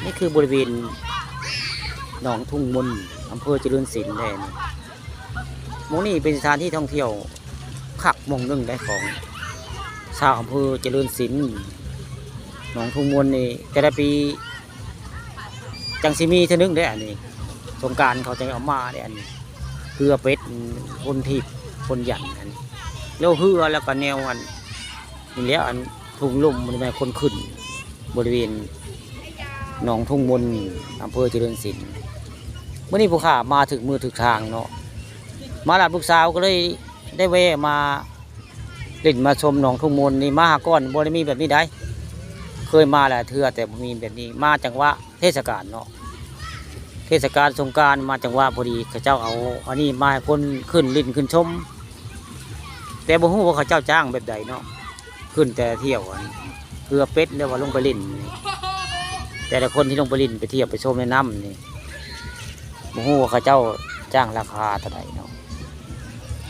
ນີ້ຄືບໍລິເວນໜອງທຸ່ງມົນ ອຳເພີຈະເລີນສິນແດ່ນີ້. ໝ່ອງນີ້ເປັນສະຖານທີ່ທ່ອງທ່ຽວຄັກໝ່ອງໜຶ່ງໃດຂອງຊາວອຳເພີຈະເລີນສິນ. ໜອງທຸ່ງມົນນີ້ແຕ່ລະປີຈັ່ງຊິມີເທື່ອໜຶ່ງເດ້ ອັນນີ້ສົງການເຂົາຈັ່ງເອົາມາເດ້ ອັນນີ້ເຮືອເປັດ ຄົນຖີບຄົນຢັນ ອັນນີ້ແລ້ວເຮືອ ແລ້ວກໍແນວອັນ ນີ້ແຫຼະ ອັນທຸ່ງລົມ ບໍ່ແມ່ນຄົນຂຶ້ນ ບໍລິເວນໜອງທຸ່ງມົນ ອຳເພີຈະເລີນສິນ. ມື້ນີ້ຜູ້ຂ້າມາຖືກມື້ຖືກທາງເນາະ ມາຮັບລູກສາວ ກໍເລີຍໄດ້ແວ່ມາຫຼິ້ນມາຊົມໜອງທຸ່ງມົນນີ້. ມາຫາກ່ອນບໍ່ໄດ້ມີແບບນີ້ໃດ ເຄີຍມາຫຼາຍເທື່ອ ແຕ່ບໍ່ມີແບບນີ້ ມາຈັງຫວະເທດສະການເນາະ ເທດສະການສົງການ ມາຈັງຫວະພໍດີ ເຂົາເຈົ້າເອົາອັນນີ້ມາໃຫ້ຄົນຂຶ້ນຫຼິ້ນຂຶ້ນຊົມ ແຕ່ບໍ່ຮູ້ວ່າເຂົາເຈົ້າຈ້າງແບບໃດເນາະ. ຂຶ້ນແຕ່ທ່ຽວອັນເຮືອເປັດ ຫຼືວ່າລົງໄປຫຼິ້ນ ແຕ່ລະຄົນທີ່ລົງໄປຫຼິ້ນໄປທ່ຽວໄປຊົມໃນນ້ຳນີ້ ບໍ່ຮູ້ວ່າເຂົາເຈົ້າຈ້າງລາຄາເທົ່າໃດເນາະ.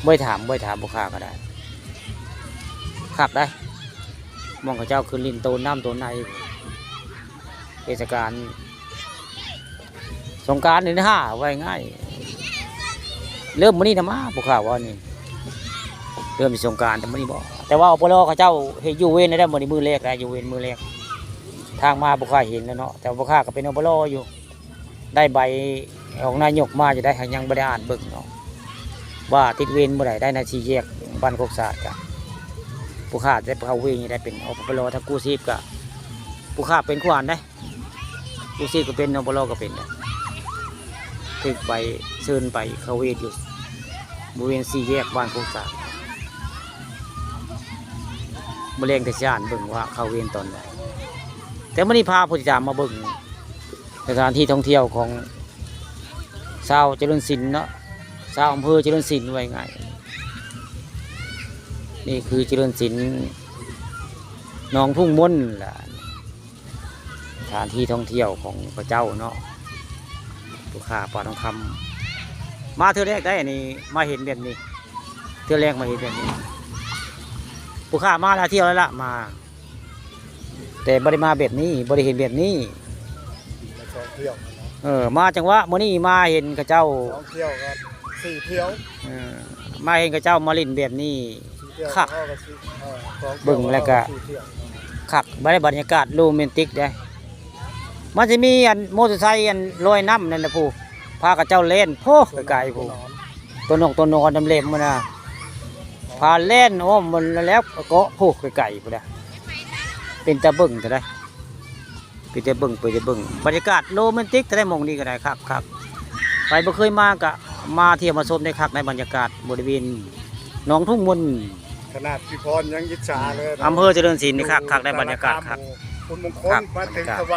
ບໍ່ໄດ້ຖາມ ບໍ່ໄດ້ຖາມພໍ່ຄ້າກໍໄດ້. ຄັກໄດ໋ ໝ່ອງເຂົາເຈົ້າຂຶ້ນຫຼິ້ນໂຕນນ້ຳໂຕໃນ ເທດສະການສົງການນີ້ນະ ວ່າງ່າຍ ເລີ່ມມື້ນີ້ນະມາ ບໍ່ຄ່າວ່ານີ້ ເລີ່ມສິສົງການແຕ່ມື້ນີ້ບໍ ແຕ່ວ່າ ອປລ ເຂົາເຈົ້າເຮັດຢູ່ເວັນໄດ້ ມື້ນີ້ມື້ແລກໄດ້ ຢູ່ເວັນມື້ແລກ ທາງມາບໍ່ຄ່ອຍເຫັນແລ້ວເນາະ ແຕ່ວ່າພໍ່ຄ້າກໍເປັນ ອປລ ຢູ່ ໄດ້ໃບອອກນາຍົກມາຢູ່ໄດ໋ ຫາກຍັງບໍ່ໄດ້ອ່ານເບິ່ງເນາະ ວ່າຕິດເວັນມື້ໃດໄດ໋ ໃນສີ່ແຍກບ້ານໂຄກສາດ ກະຜູ້ຂ້າໄດ້ເຂົ້າເວນຢູ່ໄດ໋ ເປັນ ອປລ ທາງກູ້ຊີບ ກະຜູ້ຂ້າເປັນຂວັນໄດ໋ ກູ້ຊີບກໍເປັນ ອປລ ກໍເປັນໄດ໋ ຖືກໃບເຊີນໄປເຂົ້າເວນຢູ່ບໍລິເວນສີ່ແຍກບ້ານໂຄກສາດ. ມື້ແລງແຕ່ຊິອ່ານເບິ່ງວ່າເຂົ້າເວນຕອນໃດ ແຕ່ມື້ນີ້ພາຜູ້ຕິດຕາມມາເບິ່ງ ສະຖານທີ່ທ່ອງທ່ຽວຂອງຊາວຈະເລີນສິນເນາະ ຊາວອຳເພີຈະເລີນສິນ ວ່າງ່າຍໆ ນີ້ຄືຈະເລີນສິນໜອງທຸ່ງມົນລະ ສະຖານທີ່ທ່ອງທ່ຽວຂອງເຂົາເຈົ້າເນາະ. ຜູ້ຂ້າປ່າທອງຄຳ ມາເທື່ອແລກໄດ໋ ອັນນີ້ມາເຫັນແບບນີ້ ເທື່ອແລກມາເຫັນແບບນີ້ ຜູ້ຂ້າມາຫຼາຍທ່ຽວແລ້ວລະ ມາ ແຕ່ບໍ່ໄດ້ມາແບບນີ້ ບໍ່ໄດ້ເຫັນແບບນີ້ ມາສອງທ່ຽວນະ ເອີ ມາຈັງຫວະມື້ນີ້ມາເຫັນເຂົາເຈົ້າ ສອງທ່ຽວກໍສີ່ທ່ຽວ ເອີ ມາເຫັນເຂົາເຈົ້າມາຫຼິ້ນແບບນີ້ ຄັກ ເບິ່ງແລ້ວກໍຄັກ ບັນຍາກາດໂຣແມນຕິກເດ້ ມັນຊິມີອັນມໍເຕີໄຊອັນລອຍນ້ຳນັ້ນນະ ຜູ້ພາເຂົາເຈົ້າແລ່ນ ໂພ ໄກໆ ຜູ້ ຕົວນົກຕົວນອນດຳເລັມຫັ້ນນະ ພາແລ່ນອ້ອມມັນແລ້ວເກາະ ໂພ ໄກໆ ພຸ້ນນະ ເປັນຕາເບິ່ງເທົ່າໃດ ເປັນຕາເບິ່ງ ເປັນຕາເບິ່ງ ບັນຍາກາດໂຣແມນຕິກເທົ່າໃດ ໝ່ອງນີ້ກໍໄດ້ ຄັກໆ ໃຜບໍ່ເຄີຍມາກໍມາທ່ຽວມາຊົມໄດ້ ຄັກໃນບັນຍາກາດບໍລິເວນໜອງທຸ່ງມົນ ຂະໜາດພີ່ພອນຍັງອິດສາເລີຍນະ ອຳເພີຈະເລີນສິນນີ້ ຄັກໆ ໃນບັນຍາກາດຄັກ ຄຸນມົງຄົນ ຄັກ ມາເຖິງ ບັນຍາກາດ ສະຫວ່າງ